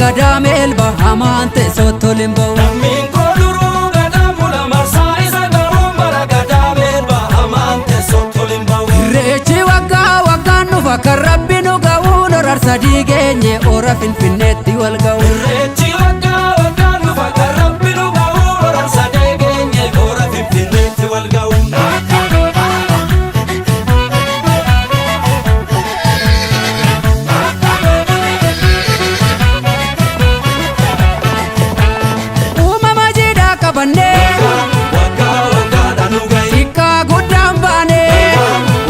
gadaa meelba hamaan teessootti ol hin ba'u. Lammiin koo duruu gadaa mula marsaa isa garuun bara gadaa meelba hamaan teessootti ol hin ba'u. Irreechi waggaa waggaan dhufa kan rabbi nu ga'uun horar sadii geenye hora Finfinneetti wal ga'u. Irreechi waggaa waggaan dhufa kan rabbi nu ga'uun horar sadee geenye hora Finfinneetti wal ga'u. Uumama jiidhaa qabannee Waggaa waggaadhaan nu ga'i. xiqqaa guddaan baanee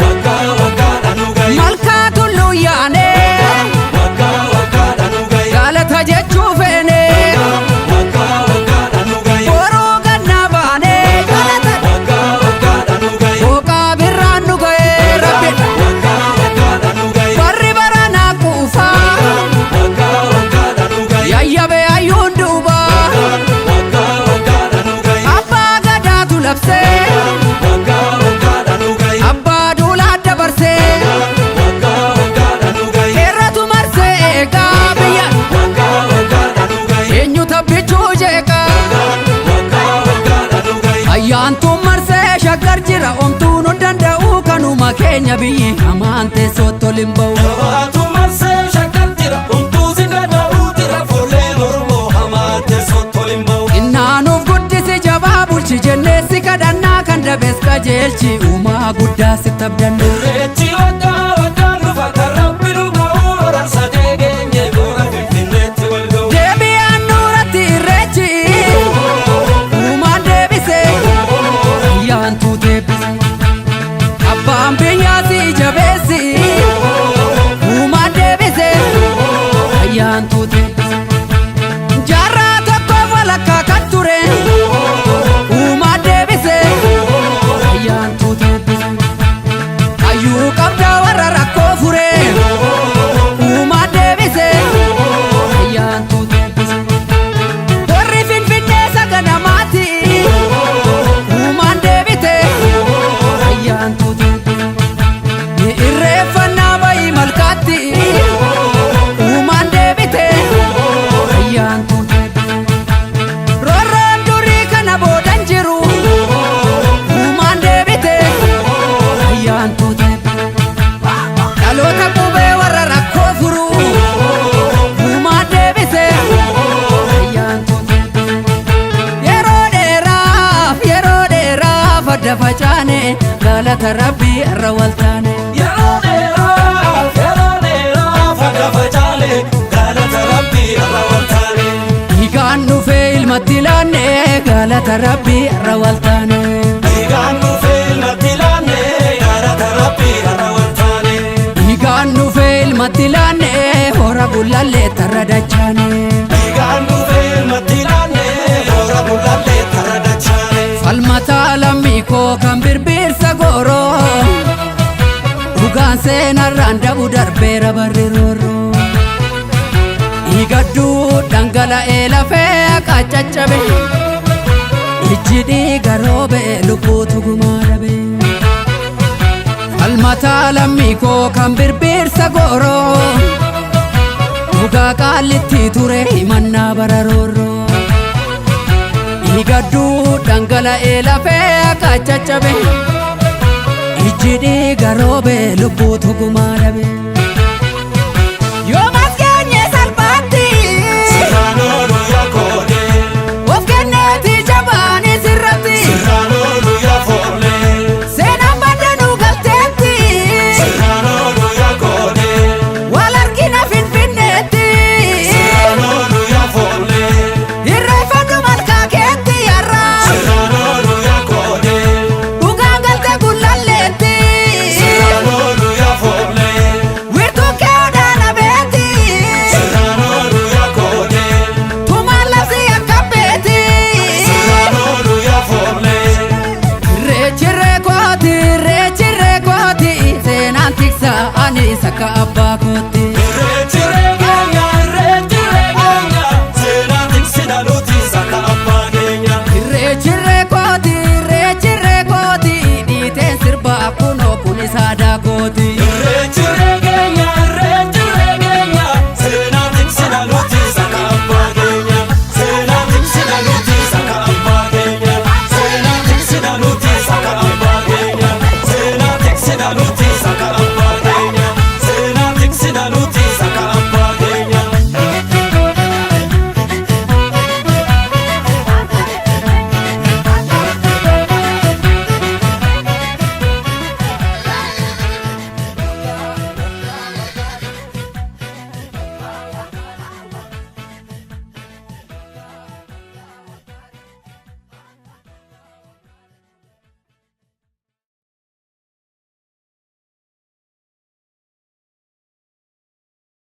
Waggaa waggaadhaan nu ga'i. malkaa tulluu yaanee Waggaa waggaadhaan nu ga'i. galata jechuu feenee Waggaa waggaadhaan nu ga'i. boruu gannaa baanee galata Waggaa waggaadhaan nu ga'i. booqaa birraan nu ga'ee rabbi Waggaa waggaadhaan nu ga'i. warri baranaa quufaa Waggaa waggaadhaan nu ga'i. yayyabe hayyuun duubaa Waggaa waggaadhaan nu ga'i. abbaa gadaatu labsee Waggaa waggaadhaan nu ga'i. abbaa duulaa dabarsee Waggaa waggaadhaan nu ga'i. qeerratu marsee eegaa biyya Waggaa waggaadhaan nu ga'i. eenyu tabbichuu jeeqaa Waggaa waggaadhaan nu ga'i. ayyaantuun marsee shaggar jira omtuun hin danda'u kanuma keenya biyyi hamaan teessootti ol hin ba'u. Jabaatu marsee shaggar jira homtuu si danda'uu jira fuulleen Oromoo hamaa teessootti ol hin ba'u. Innaanuuf guddisi jabaa bulchi jennee si kadhannaa kan dabees qajeelchi uumaa guddaa si tabdannu. Irreechi waggaa waggaan dhufa kan rabbi nu ga'uu horar sadee geenye hora Finfinneetti wal ga'u. Deebi'aan nuuratti irreechi uumaan deebise ayyaantuu deebise abbaan biyyaa si jabeessi uumaan deebise ayyaantuu deebise jaarraa tokko walakkaa kan ture uumaan deebise ayyaantuu deebise hayyuu qabdaa warra rakkoo fure uumaan deebise ayyaantuu deebise warri Finfinnee saganamaati uumaan deebite ayyaantuu deebise ni irreeffannaa bayii malkaatti uumaan deebite ayyaantuu deebise roorroon durii kana boodan jiru uumaan deebite ayyaantuu deebise dhaloota qubee warra rakkoo furu uumaan deebise ayyaantuu deebise yeroo dheeraaf yeroo dheeraaf adda facaane galata rabbii irra waltaane. Yeroo dheeraaf yeroo dheeraaf adda facaane galata rabbii irra waltaane. Dhiigaan dhufee ilmatti laanne galata rabbii irra waltaane. Dhiigaan dhufee ilmatti laanne galata rabbii irra waltaane. Dhiigaan dhufee ilmatti laanne hora bulallee tarra dachaane. Dhiigaan dhufee ilmatti laanne hora bulallee tarra dachaane. Falmataa lammii koo kan birbirsa gooroo dhugaan seenarraan dabu darbeera barri roorroo. Dhiigadduu dhangala'ee lafee akka caccabe ijji dhiiga roobe lubbuutu gumaa dhabe. Falmataa lammii koo kan birbirsa gooroo dhugaa qaallitti ture himannaa bara roorroo. Dhiigadduu dhangala'ee lafee akka caccabe ijji dhiiga roobe lubbuutu gumaa dhabe.